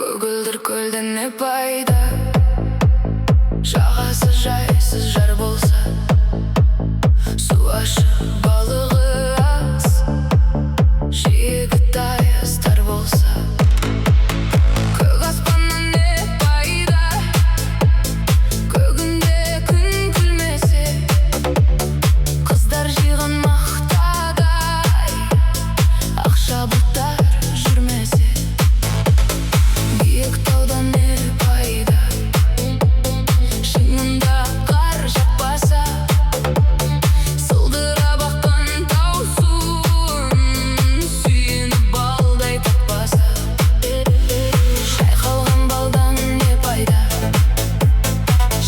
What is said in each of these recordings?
Көгілдір көлден не пайда, жағасы жайсыз жар болса? Су ащы, балығы аз, жиегі таяз тар болса. Көк аспаннан не пайда, көгінде күн күлмесе? Қыздар жиған мақтадай, ақша бұлттар жүрмесе. Биік таудан не пайда, шыңында қар жаппаса? Сылдырап аққан тау суын сүйініп балдай татпаса. Шайқалған балдан не пайда,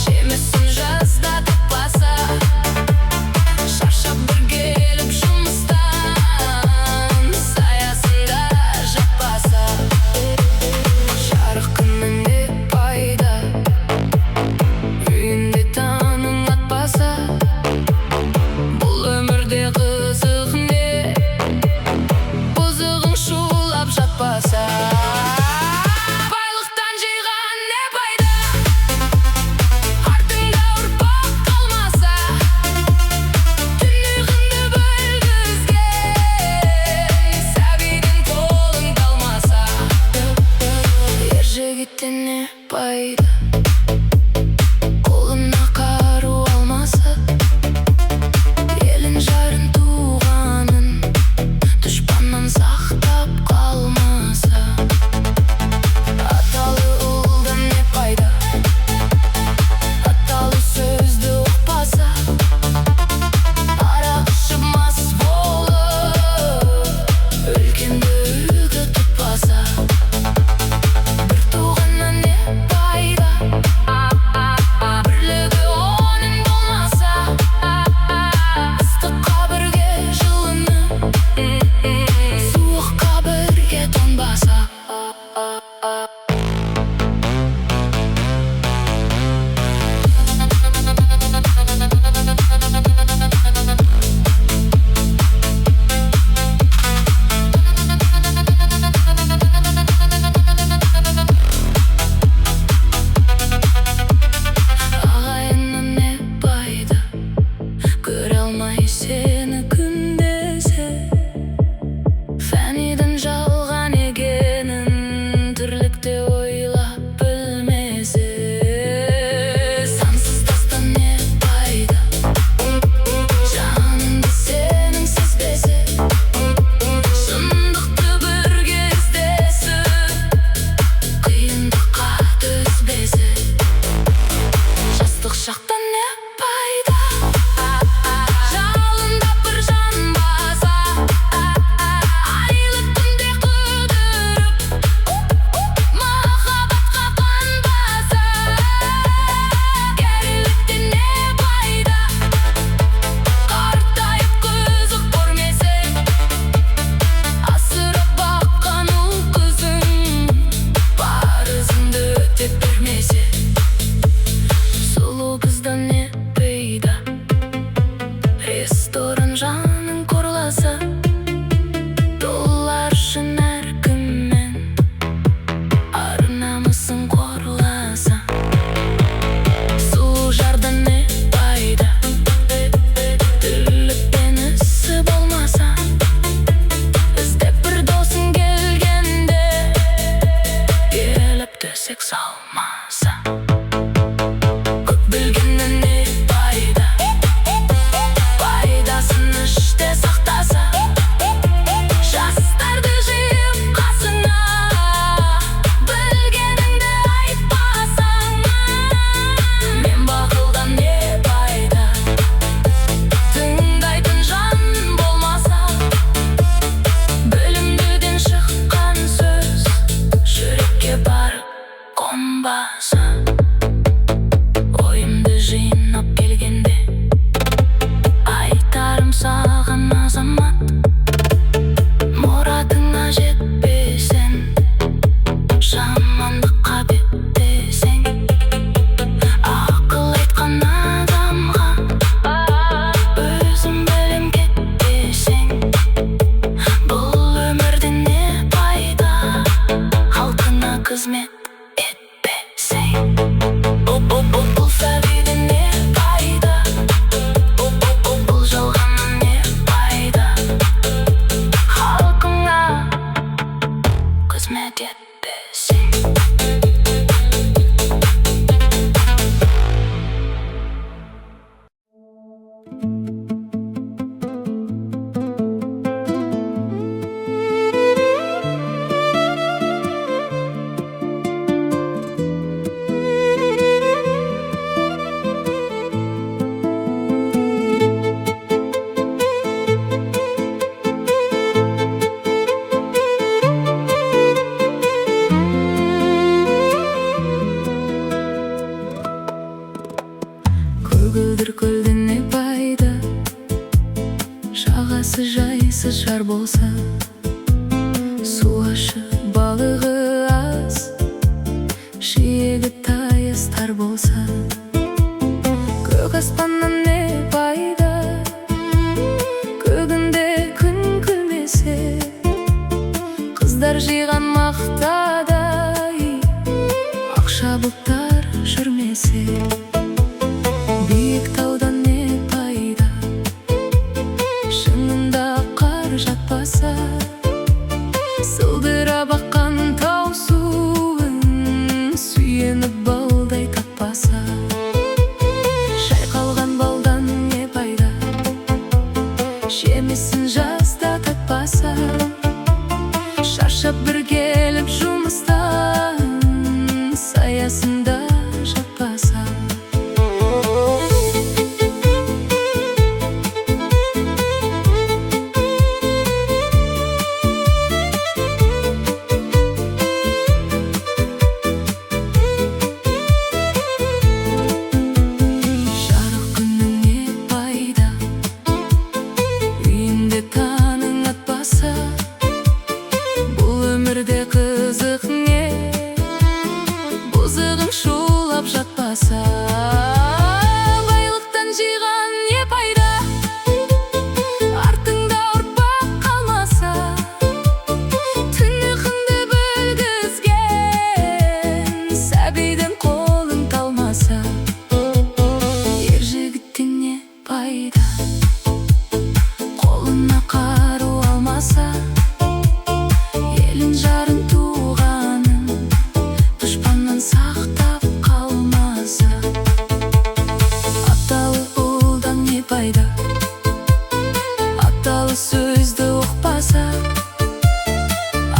жемісін жазда таппаса? Шаршап бір келіп жұмыстан, саясында жатпаса. Жарық күннен не пайда, үйінде таңың атпаса? Бұл өмірде қызық не, бұзығың шулап жатпаса? Байлықтан жиған не пайда, артыңда ұрпақ қалмаса? Түн ұйқыңды бөлгізген сәбидің қолың талмаса. Ер жігіттен не пайда, қолына қару алмаса? Елін, жарын, туғанын дұшпаннан сақтап қалмаса. Аталы ұлдан не пайда, аталы сөзді ұқпаса? Арақ ішіп мас болып, үлкенді үлгі тұтпаса. Бір туғаннан не пайда, бірлігі оның болмаса? Ыстыққа бірге жылынып, суыққа бірге тоңбаса. Ағайыннан не пайда, көре алмай сені күндесе? Фәнидің жалған екенін тірлікте ойлап білмесе. Сансыз тастан не пайда, жаныңды сенің сезбесе? Шындықты бірге іздесіп, қиындыққа төзбесе. Жастық шақтан не пайда, жалындап бір жанбаса? Айлы түнде қыдырып, махаббатқа қанбаса. Кәріліктен не пайда, қартайып қызық көрмесе? Асырап баққан ұл қызың парызыңды өтеп бермесе. Сұлу қыздан не пайда, ресторан жанын қорласа? Доллар үшін әркіммен ар намысын қорласа. Сұлу жардан не пайда, тірлікпен ісі болмаса? Іздеп бір досың келгенде, келіп төсек салмаса. Көп білгеннен не пайда, пайдасын іште сақтаса? Жастарды жиып қасыңа, білгеніңді айтпасаң. Мен бақылдан не пайда, тыңдайтын жан болмаса? Білімдіден шыққан сөз жүрекке барып қонбаса. Ойымды жинап келгенде, айтарым саған, азамат: мұратыңа жетпесең, жамандыққа беттесең, ақыл айтқан адамға өзім білем кетпесең, бұл өмірден не пайда, халқыңа Қызмет етпесең, бұл сәбиден не пайда? Бұл жалғаннан не пайда? Халқыңа қызмет етпесең. Көгілдір көлден не пайда, жағасы жайсыз жар болса? Су ащы, балығы аз, жиегі тайыз тар болса. Көк аспаннан не пайда, көгінде күн күлмесе? Қыздар жиған мақтадай, ақша бұлттар жүрмесе. Биік таудан не пайда, шыңында қар жатпаса? Сылдырап аққан тау суын сүйеніп балдай татпаса. Шайқалған балдан не пайда, жемісін жазда татпаса? Шаршап бір келіп жұмыстан, саясында жатпаса. Жарық күннен не пайда, үйінде таңың атпаса? Бұл өмірде қызық не, бұзығың шулап жатпаса? Байлықтан жиған не пайда, артыңда ұрпақ қалмаса? Түн ұйқыңды бөлгізген сәбиден қолың талмаса. Ер жігіттен не пайда, қолына қару алмаса? Елін, жарын, туғанын дұшпаннан сақтап қалмаса. Аталы ұлдан не пайда, аталы сөзді ұқпаса?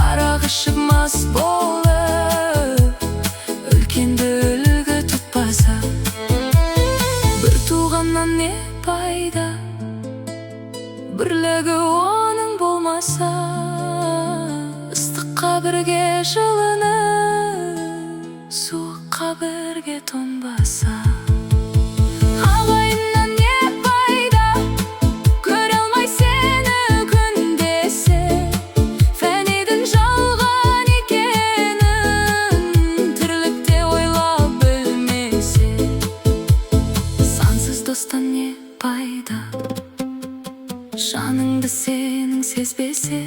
Арақ ішіп мас болып, үлкенді үлгі тұтпаса. Бір туғаннан не пайда, бірлігі оның болмаса? Ыстыққа бірге жылынып, суыққа бірге тоңбаса. Ағайыннан не пайда, көре алмай сені күндесе? Фәнидің жалған екенін тірлікте ойлап білмесе. Сансыз достан не пайда, жаныңды сенің сезбесе?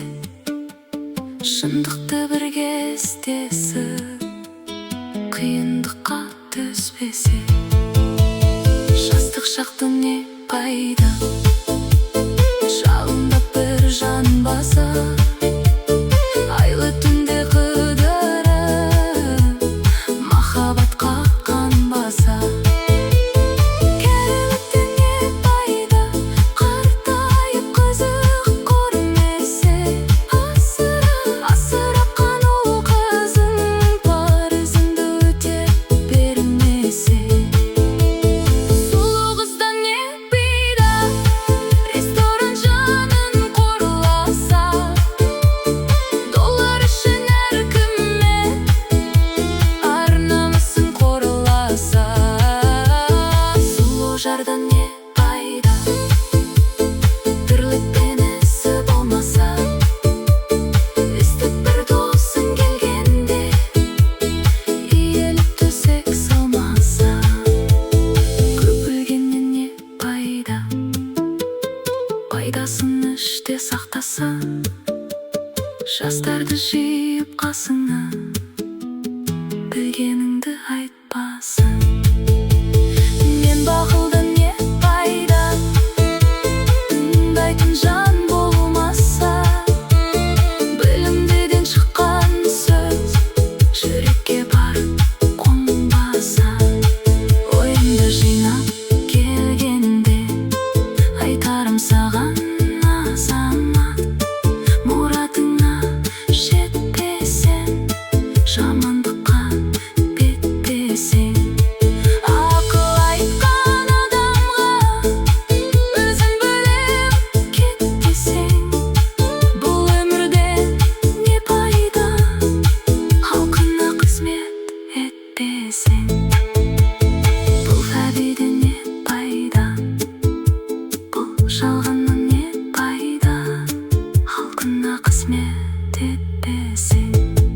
Шындықты бірге іздесіп, қиындыққа түспесе. Жастық шақтан не пайда, жалындап бір жанбаса? Айлы түнде қыдырып, махаббатқа қанбаса. Кәріліктен не пайда, қартайып қызық көрмесе? Асырап ұл қызың парызыңды өтеп бермесе. Сұлу қыздан не пайда, ресторан жанын қорласа? Жалғаннан не пайда, халқыңа қызмет етпесең?